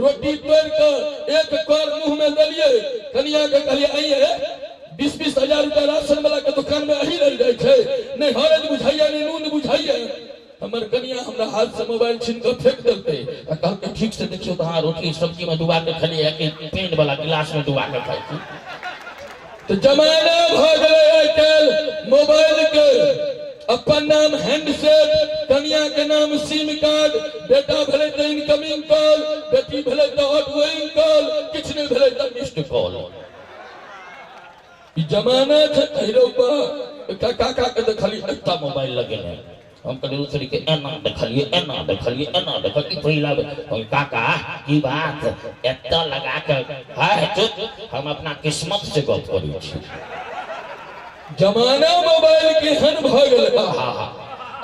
रोटी तोड़ि कऽ एक कर मुँह में देलियै। कनिया के कहलियै, आइये 20-20 हजार रुपया राशन वाला के दुकान में अही लेल जाइ छै? नहि हरद बुझाइया, नहि नून बुझाइया। हमर कनिया हमरा हाथ से मोबाइल छीन कऽ फेंक देलकै आ कहलकै, ठीक से देखियौ तऽ अहाँ रोटी सब्जी में डुबा के खेलियै कि पेन वाला गिलास में डुबा के खाइ छी? तऽ जमाना भऽ गेलै आइ काल्हि मोबाइल के। अपन नाम हैंडसेट, कनिया के नाम सिम कार्ड। बेटा भेलै तऽ इनकमिंग कॉल, बेटी भेलै तऽ आउटगोइंग कॉल, किछु नहि भेलै तऽ मिस्ड कॉल। ई जमाना छै। तहिरो पर एकटा काका के देखलियै एकटा मोबाइल लगेने। हम कहलियै दूसरी के, एना देखलियै, एना देखलियै, एना देखलियै, पहिला बेर। हम, काका, की बात एतऽ लगा के? हाय चुप, हम अपना किस्मत से गप करै छी। जमाना मोबाइल केहन भऽ गेलै। आहा,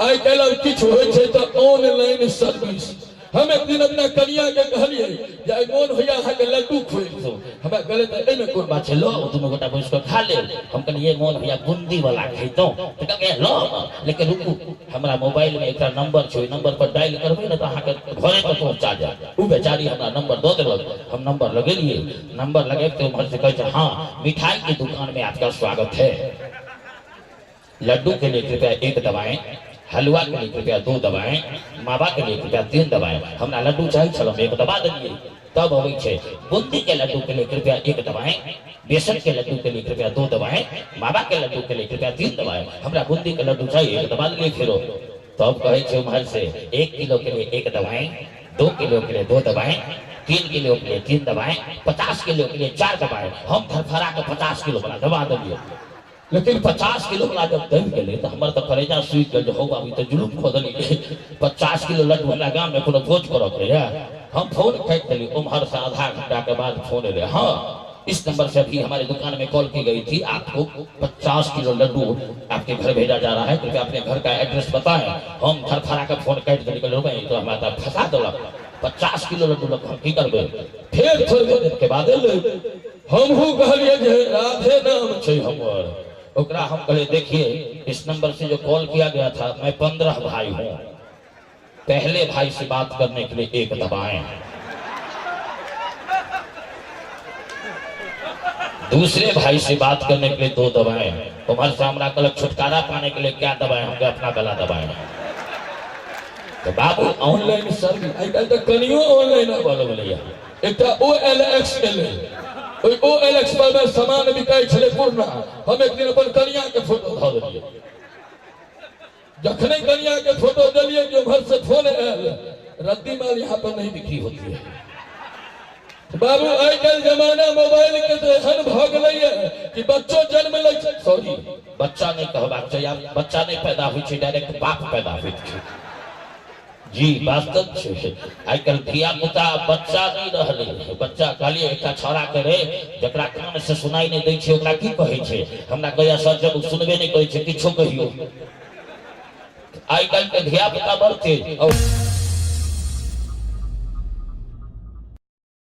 आइ काल्हि आब किछु होइ छै तऽ ऑनलाइन सर्विस। हम एक दिन अपना कनिया के कहलियै जे आइ मोन होइया अहाँके लड्डू खुएलहुँ। हमरा कहले, तऽ एहिमे कोन बात छै, लो, दुनू गोटा बैस कऽ खा लेब। हम कहलियै, मोन होइया बूंदी वाला खैतहुँ। तऽ कहलकै, लो ने, लेकिन रुकू, हमरा मोबाइल में एकटा नंबर छै, ओहि नंबर पर डायल करबै ने तऽ अहाँके घरे पर पहुँचा जायत। ओ बेचारी हमरा नंबर दऽ देलक। हम नंबर लगेलियै। नंबर लगेब तऽ उम्हर से कहै छै, हाँ, मिठाई की दुकान में आपका स्वागत है, लड्डू के लिए कृपया एक दबाएं, हलवा के लिए कृपया दो दबाएं, मावा के लिए कृपया तीन दबाएं। हमरा लड्डू चाही छल, हम एक दबा देलियै। तब अबै छै, बूंदी के लड्डू के लिए कृपया एक दबाएं, बेसन के लड्डू के लिए कृपया दो दबाएं, मावा के लड्डू के लिए कृपया तीन दबाएं। हमरा बूंदी के लड्डू चाहिए, एक दबा देलियै। फेरो तब कहै छै उम्हर से, 1 किलो के लिए एक दबाएं, 2 किलो के लिए दो दबाएं, 3 किलो के लिए तीन दबाएं, 50 किलो के लिए चार दबाएं। हम धरफड़ा के 50 किलो वाला दबा देलियै। लेकिन 50 किलो वाला जब दबि गेलै तऽ हमर तऽ कलेजा सूखि गेल जे हौ बाबू, ई तऽ जुलुम कऽ देलियै। 50 किलो लड्डू, हमरा गाममे कोनो भोज करऽ के यऽ। हम फोन काटि देलियै। उम्हर से आधा घंटा के बाद फोन एलै, हाँ, इस नंबर से अभी हमारे दुकान में कॉल की गई थी, आपको 50 किलो लड्डू आपके घर भेजा जा रहा है, कृपया अपने घर का एड्रेस बताएं। हम धरफड़ा के फोन काटि देलियै। कहलियै, तो हमरा तऽ फंसा देलक। 50 किलो लड्डू लऽ कऽ हम की करबै? फेर थोड़े देर के बाद एलै। हमहूँ कहलियै जे राधे नाम छै हमर। ओकरा हम कहलियै, देखिए, इस नंबर से जो कॉल किया गया था, मैं 15 भाई हूँ, पहले भाई से बात करने के लिए एक दबाएं, दूसरे भाई से बात करने के लिए दो दबाएं। उम्हर से हमरा कहलक, छुटकारा पाने के लिए क्या दबाएं? हम अपना गला दबाएं। तो बाबू, ऑनलाइन सर्विस, आइ काल्हि तऽ कनियो ऑनलाइन आबऽ लगलैया। एकटा ओ एल एक्स एलै। ओहि ओ एल एक्स पर मे सामान बिकाइ छलै पुरना। हम एक दिन अपन कनिया के फोटो धऽ देलियै। जखने कनिया के फोटो देलियै कि उम्हर से फोन आयल, रद्दी माल यहाँ पर नहीं बिक्री होती है। बाबू, आइ काल्हि जमाना मोबाइल के तऽ एहन भऽ गेलैया कि बच्चो जन्म लै छै, सॉरी, बच्चा नहि कहबाक चाही। आब बच्चा नहि पैदा होइ छै, डायरेक्ट बाप पैदा होइत छै। जी, वास्तव छै। आइ काल्हि धिया पुता बच्चा नहि रहलै। बच्चा कहलियै एकटा छौड़ा के, रे, जकरा कान से सुनाई नहि दै छै, ओकरा की कहै छै? हमरा कहैया, सर, जब सुनबे नहि करै छै, किछो कहियौ। आइ काल्हि के धिया पुता बड़ तेज। और